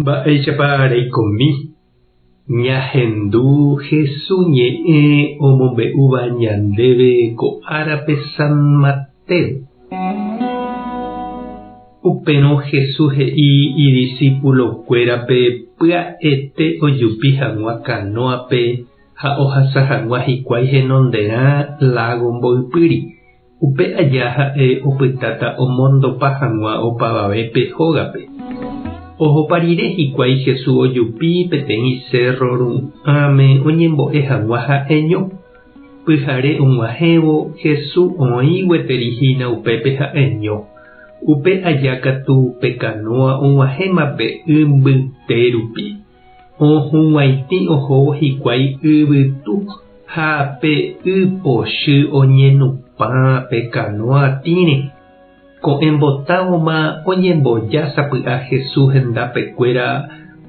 Mba'éichapa reikomi? Ñahendu Hesu ñe'ẽ omombe'úva ñandéve ko árape San Mateo. Upérõ Hesu he'i idisípulokuérape pya'ete ojupi hag̃ua kanóape ha ohasa hag̃ua hikuái henonderã lágo mboypýri. Upe aja ha'e opytáta omondopa hag̃ua opavavépe hógape. Ohopa rire hikuái Jesús ojupi peteĩ sérro ru'ãme oñembo'e hag̃ua ha'eño. Pyhare og̃uahẽvo, Jesús oĩ gueteri hína upépe ha'eño. Upe aja katu pe kanóa og̃uahẽma pe y mbyte rupi. Ohug̃uaitĩ ohóvo hikuái yvytu ha pe y pochy oñenupã pe kanóa tĩre. Ko'ẽmbotávoma oñemboja sapy'a Jesús hendapekuéra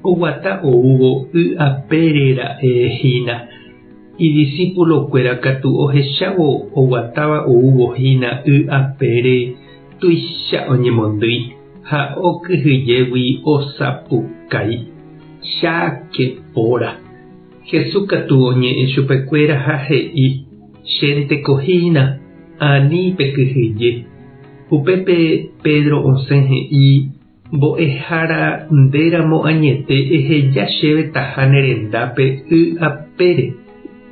oguata oúvo y apére ra'e hína. Idisípulokuéra katu ohechávo oguatáva oúvo hína y apére tuicha oñemondýi. Ha okyhyjégui osapukái, Cháke póra! Jesús katu oñe'ẽ chupekuéra ha he'i, Chénteko hína, ani pekyhyje. Upépe Pedro osẽ he'i, Mbo'ehára, ndéramo añete eheja chéve taha ne rendápe y apére.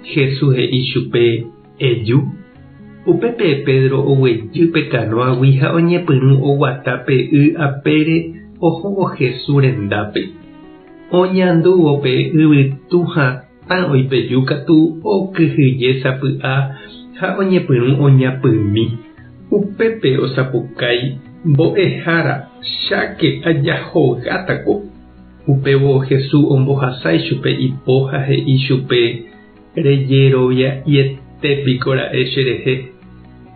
Jesús he'i chupe, Eju. Upépe Pedro oguejy pe kanóagui ha oñepyrũ oguata pe y apére ohóvo Jesús rendápe. Oñandúvo pe yvytu hatã oipeju katu okyhyje sapy'a ha oñepyrũ oñapymi. Upépe osapukái, Mbo'ehára, cháke ajahogátako! Upévo Jesús ombohasa ichupe ipo ha he'i chupe, Rejerovia'iete piko ra'e cherehe,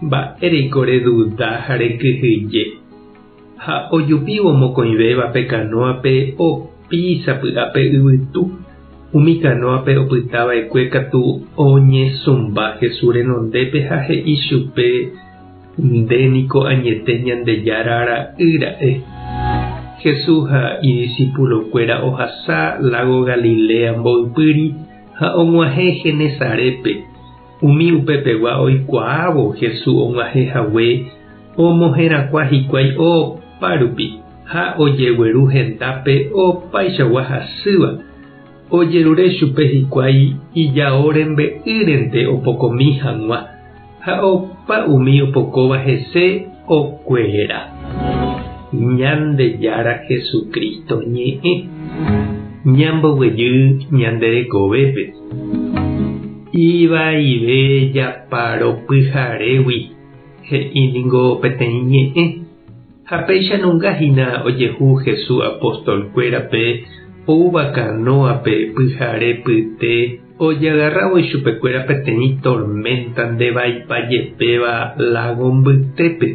mba'éreiko reduda ha rekyhyje? Ha ojupívo mokõivéva pe kanóape opi sapy'a pe yvytu, umi kanóape opyta va'ekue katu oñesũmba Jesús renondépe ha he'i chupe, Nde niko añete Ñandejára ra'y ra'e. Jesús ha idisipulokuéra ohasa lágo Galilea mboypýri Ha og̃uahẽ Genesarépe, umi upepegua oikuaávo Jesús og̃uahẽ hague, omoherakuã hikuái opa rupi ha ojegueru hendápe opaichagua hasýva. Ojerure chupe hikuái ijao rembe'ýrente opokomi hag̃ua, ha opa umi opokóva hese okuera. Ñandejára Jesucristo ñe'ẽ. Ñamboguejy ñande rekovépe. Ivaive japaro pyharégui, he'i ningo peteĩ ñe'ẽ. Ha péicha nunga hína ojehu Jesús apóstol-kuérape oúva kanóape pyhare pyte ojagarrávo ichupekuéra peteĩ torménta ndevaipa jepéva lágo mbytépe.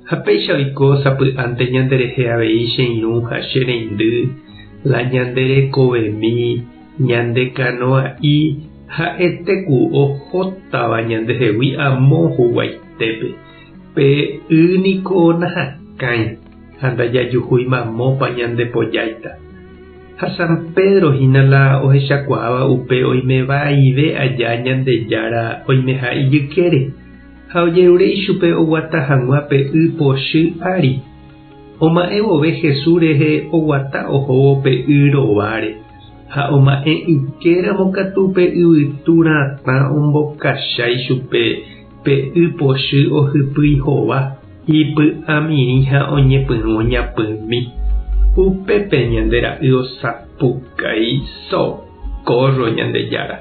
Ha péicha oiko sapy'ánte ñanderehe avei che irũ ha che reindy, la ñande rekovemi, ñande kanoa'i ha'ete ku ohótava ñandehegui amo huguaitépe. Pe y niko nahakãi ha ndajajuhúi mamópa ñande pojáita. Ha San Pedro hína la ohechakuaáva upe oime vaive aja Ñandejára oimeha ijykére, ha ojerure ichupe oguata hag̃ua pe y pochy ári. Oma'ẽ vove Jesús rehe oguata ohóvo pe y rováre, ha oma'ẽ ykéramo katu pe yvytu ratã ombokacha ichupe Pe y pochy ohypýi hova, ipy'a mirĩ ha oñepyrũ oñapymi. Upépe ñande ra'y osapukái, Socorro, Ñandejára!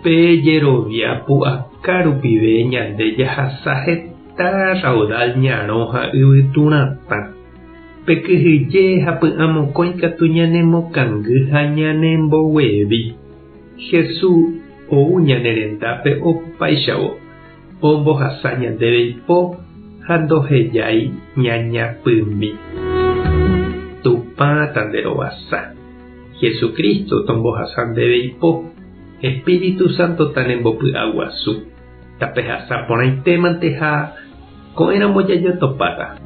Pe jerovia pu'aka rupive ñande jahasa heta raudal ñarõ ha yvytu ratã. Pe kyhyje ha py'amokõi katu ñanemokangy ha ñanemboguevi. Jesús ou ñane rendápe opáichavo, ombohasa ñandéve ipo ha ndohejái ñañapymi. Tupã tanderovasa. Jesucristo tombohasa ndéve ipo, Espíritu Santo tanembopy'aguasu. Tapehasa porãitémante ha ko'ẽramo jajotopáta.